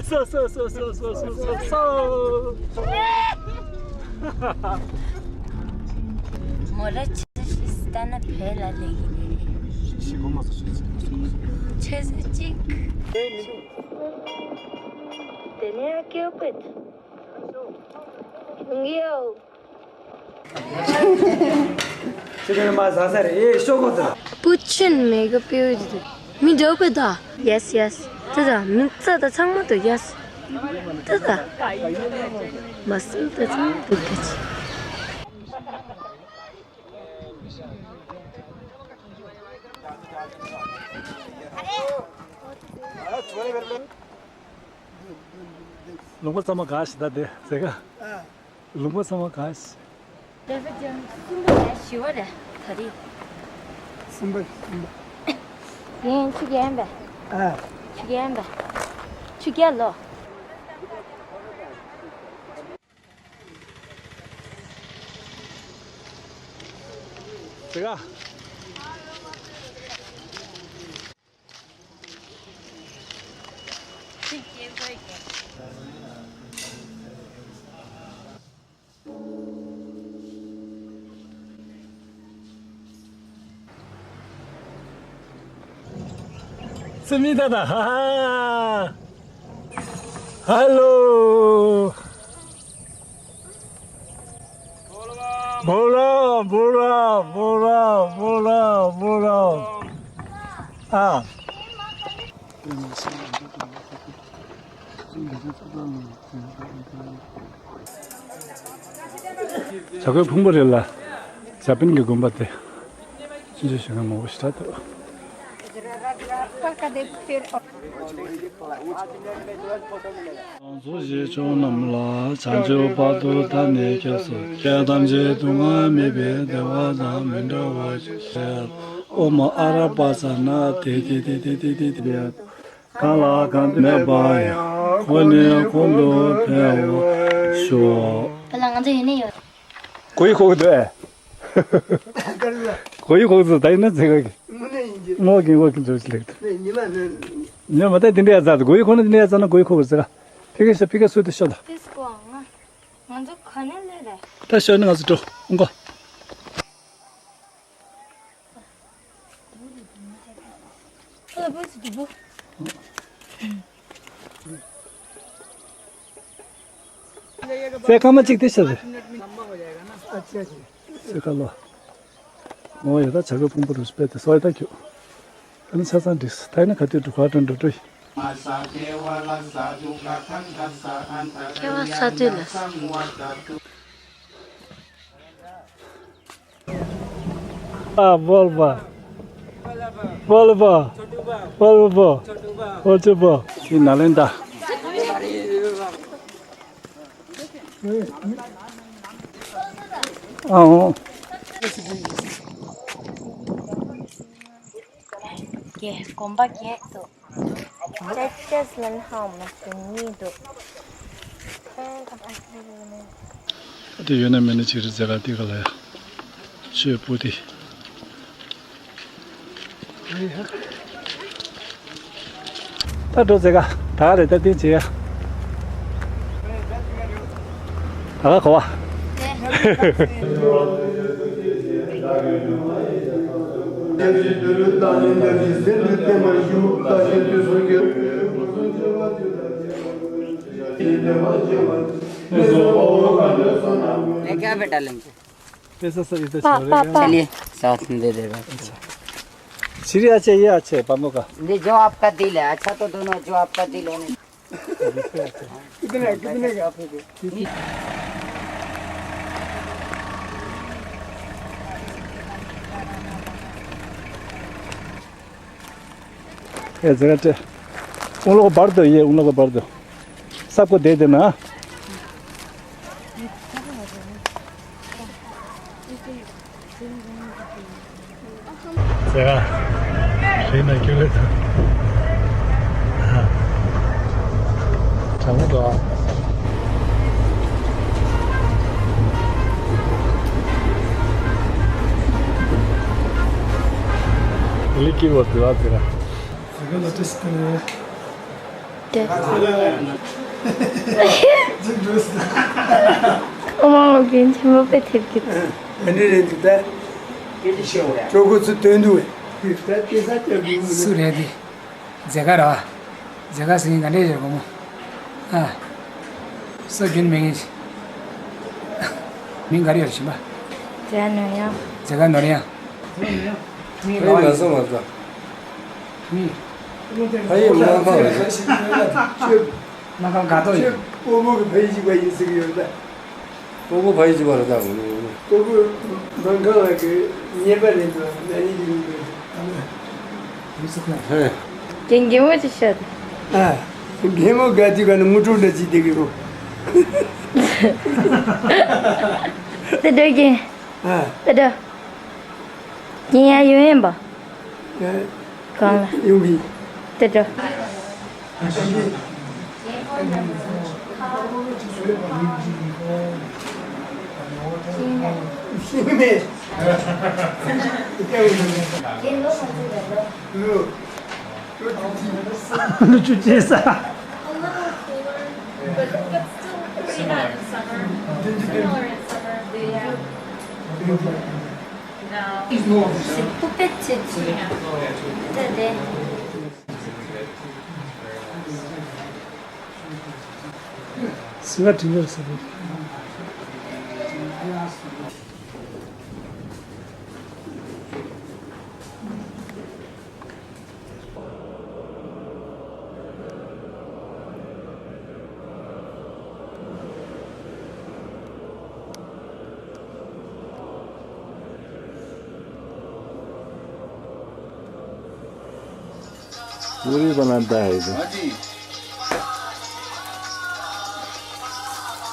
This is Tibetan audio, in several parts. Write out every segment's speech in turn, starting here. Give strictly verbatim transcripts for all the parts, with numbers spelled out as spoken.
སོ་སོ་སོ། མོ་ར་ཆི་ཤི་སྟ་ན་བེ་ལ་ལེ་ཡིན། ཤི་གོ་མ་སོ་ཤི་ཆི་ཆི་ཆི་ཟེར་ཅིག་དེ་ནས་ཨ་ཀེའུ་པེད་ཡོང་གི་ཡོད། ཁྱེད་ཀྱི་མ་ཟ་ས་རེད། ཨེ་ཤོག་གོ་ད། པུ་ཆུན་མེ་གི་པེའུ་ཡི་མི་འདྲ་པེ་ད། Yes, yes. དེ་ད་མི་ཚ་ད་ཚང་མ་ད། Yes. དེ་ད་མ་སུ་ད་ཚང་མ་ད་ག་ཅི། ལུང་པ་ཚང་མ་ག་ཞིག་ད་དེ་ཟེ་ག་ལུང་པ་ཚང་མ་ག་ཞིག་དེ་ཚོ་ཀྱང་གསུམ་པ་ལས་ཞི་བ་རེད་ད་རེས། གསུམ་པ་གསུམ་པ། ཡིན་ཆུ་རྐྱེན་པས། ཨ། ཆུ་རྐྱེན་པས། ཆུ་རྐྱལ་ལོ། ཟེ་ག་སུ་མི་ད་ད། ཧ་ཧ་ལོ། བོ་ལོ་བོ་ལོ་བོ་ལོ་བོ་ལོ་བོ་ལོ། ཨ། བྱ་རྒོད་ཕུང་པོ་རེད་ལ། ཇ་པན་གྱི་དགོན་པ་དེ། ཅི་འདྲ་ཞིག་ན་མང་པོ་ཞིག་ད་དུ། ཚོགས་ཞེས་ཆོག་རྣམས་ལ་བྱང་ཆུབ་བར་དུ་བདག་ནི་སྐྱབས་སུ་མཆི། སྐྱེ་ཐམས་ཅད་སྡུག་བསྔལ་མེད་པའི་བདེ་བ་དང་མི་འབྲལ་བར་ཤོག་ཨོཾ་ཨ་ར་པ་ཙ་ན་དྷཱིཿ་དྷཱིཿ་དྷཱིཿ་དྷཱིཿ་དྷཱིཿ་དྷཱིཿ་གང་ལ་གང་འདུལ་མེད་པ་ཡང་། ཁོང་ནས་ཁོང་དུ་འཕེལ་བར་ཤོག་བ་ལ་ང་ཚོ་ཡོད་ནི་ཡོད། གོ་ཡི་གོ་གི་འདུག་ཨེ། གོ་ཡི་གོ་གི་འདུག་ད་ཡིན་ན་ཚེ་ག་གི་དངོས་ཀྱི་དངོས་ཀྱི་འཇོག་ཅི་ལེགས་འདུག་ཉི་མ་མ་ད་དེ་འདྲ་ཡ་ཚ་འདུག་གོ་ཡི་གོ་ན་དེ་འདྲ་ཡ་ཚ་ན་གོ་ཡི་གོ་གི་ཟེར་ག་ཕི་ཁ་ཤ་ཕི་ཁ་སུ་དུ་ཤོ་ད། ཕི་སི་ཀོ་ང་ང་ཚོ་ག་ནས་སླེབས་རེད། ད་ཤོ་ནི་ང་ཚོ་འགྲོ་འོང་གོ་ཚེ་སྐར་མ་གཅིག་དེ་ཤར་རེད། ཚེ་སྐར་ལོ། ངོ་ཡ་ད་བྱ་རྒོད་ཕུང་པོ་རུ་སྤེལ་ཏེ་སོ་ཡ་ད་ཁྱོད། ཨ་ནི་ཆ་ཚང་འགྲིགས་ད་ཡིན་ན་ག་དུས་འགྲོ་ག་འགྲོ་འགྲོ་འགྲོ་ཡིན། ཁྱེད་བ་ས་དུས་ལ། ཨ་བོལ་བ། བོལ་བ། བོལ་བ། བོལ་བ། ཤི་ན་ལེན་ད། ཨའོ། རྒྱལ་དགོན་པ་རྒྱལ་དུ། ཏེ་ཏེས་ལན་ཧའོ་མ་སུ་ཉིད་དུ། དེ་ཡོད་ན་མེད་ན་ཅིག་རེད་ཟེར་ག་དེ་ག་ལ་ཡ། ཆོས་པོ་དེ། ད་འགྲོ་ཟེར་ག་ད་རེད་ད་དེ་བྱེད་ཡ། ད་ག་གོ་བ། मैं क्या बैठा लेंगे? पैसा सर इधर पा, छोड़ेगा। पा, पा। चलिए, साथ में दे देगा। अच्छा। श्री अच्छा, ये अच्छा है, पामो का। ये जो आपका दिल है, अच्छा तो दोनों, जो आपका दिल है। कितने, कितने का आप लोग? ये जगह चे, उन लोगों को भर दो, ये उन लोगों को भर दो, सबको दे देना। ཟེར་ག་ཞེས་ན་ཁྱོད་ལས་ཐུབ། གྲང་མོ་འདུག་ཨ། ལི་ཀི་བ་དུ་ཨ་ཟེར་ག་ཟེར་ག་ལ་ཏུ་སི་ཏུ་ནི། ཨོ་མ་ལོ་རྒན་ཆེན་པོ་དཔེ་ཐེབས་ཀྱི་འདུག་ཨ་འདྲ་རེད་འདུག་ད། ཅོ་ཁོ་ཚོ་དོན་འདུག་བས། སུ་རེད་དེ། མཛེས་དགའ་ར། མཛེས་དགའ་ཟེར་མཁན་ག་འདྲས་ཡོད་དགོངས་མོ། ཨ། སྲོལ་རྒྱུན་མེད་མཁན་ཞིག་མིང་ག་རེ་ཡོད་རེད་ཞིམ་པ། མཛེས་དགའ་ནོར་གཡང་། མཛེས་དགའ་ནོར་གཡང་། ཕ་ཡུལ་མ་སོང་མ་སོང་། ཕ་ཡུལ་མ་སོང་། མ་སོང་དགའ་ཏོ་ཡོད། སྤོ་བོ་གི་ཕ་ཡུལ་གཅིག་པ་ཡིན་ཟེར་གི་ཡོད་ད། སྤོ་བོ་ཕ་ཡུལ་གཅིག་པ་རེད་ད། སྤོ་བོ་མང་ཁང་ལ་གི་ཉེ་པ་རེད་འདུག་ན་ནི་གི་ཡིན་དགོས། ཧེ། རྒན་རྒན་མོ་ཅིག་ཤོད། ཨ། རྒན་མོ་དགའ་དུས་ག་ནི་དངུལ་ཀྲོང་འདྲ་ཅིག་བསྡད་གི་རོ། དེ་འདྲ་རྒན། ཨ། དེ་འདྲ། རྒན་ཡང་ཡོད་ཡིན་པ། ཨ། གང་ལ། ཡོང་གི། དེ་འདྲ། ལོ་བཅུ་གཅིག་ས། But, but still pretty hot in summer. Similar in summer, yeah.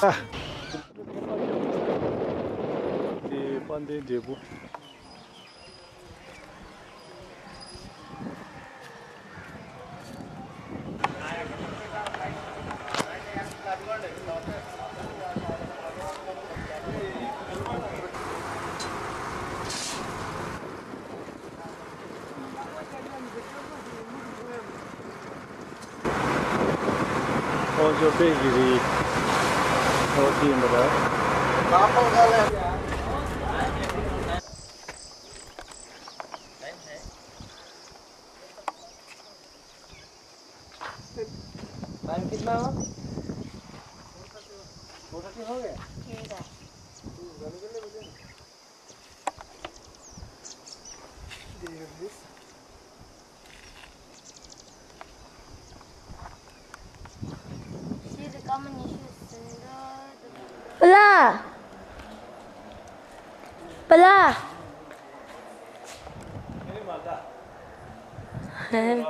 No. དེ་དཔལ་ལྡན་འབྲས་བུ། ཁོང་ཚོ་དཔེ་གི་རི་ཐོག་ཅིག་ཡིན་པ་རེད། टाइम कितना हुआ? པ་ལགས། པ་ལགས།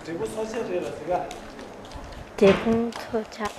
འབྲས་བུ་སོ་སྐྱེ་རེད་ལ་དེ་ག། འབྲས་སྤུངས་མཚོ་ལྕགས།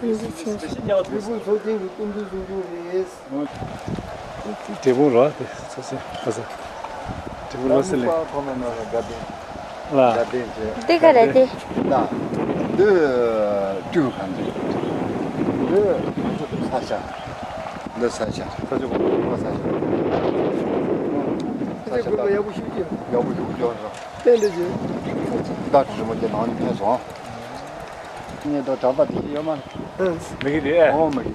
འབྲས་སྤུངས་མཚོ་སྐྱེས་ཀྱི་སྐུ་མདུན་གསུང་ཆོས་རེད། འབྲས་སྤུངས་རོ་དེ་ཚོ་ཚེ་ཁ་ས། འབྲས་སྤུངས་རོ་སི་ལེ། ལ། འདི་ག་རེད་དེ། ལ། འདི་སྤྲུལ་གང་འདི། འདི་ང་ཚོ་ས་ཆ། འདི་ས་ཆ། ས་ཆ་གོ་ས་ཆ། ས་ཆ་ཡག་པོ་ཞིག་ཡོད། ཡག་པོ་ཞིག་ཡོད་ར། ཏན་ཏན་ཅི། ད་རི་མོ་དེ་ནང་ནས་ཐོན་སོང་། ངས་ད་གྲྭ་པ་དེ་ཡོད་མ་རེད། མི་གི་རེད། ཨོ་མི་གི།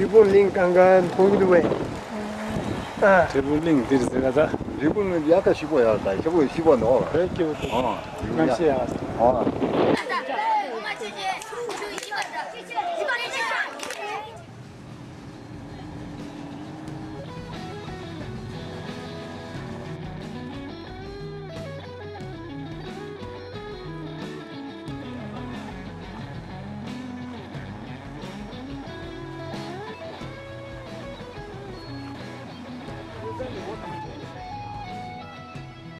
རི་བོ་གླིང་གང་ག་མཐོང་གི་འདུག་བས། ཨ། རི་བོ་གླིང་འདིར་ཟེར་ན་ད། རི་བོ་གླིང་ཡག་ད་ཞིག་པོ་ཡག་ད་ཞིག་པོ་ཞིག་པོ་འདུག་ཨ། བོད་སྐྱིད་པོ་འདུག་ཨ། གནམ་གཤིས་ཡག་ཨ།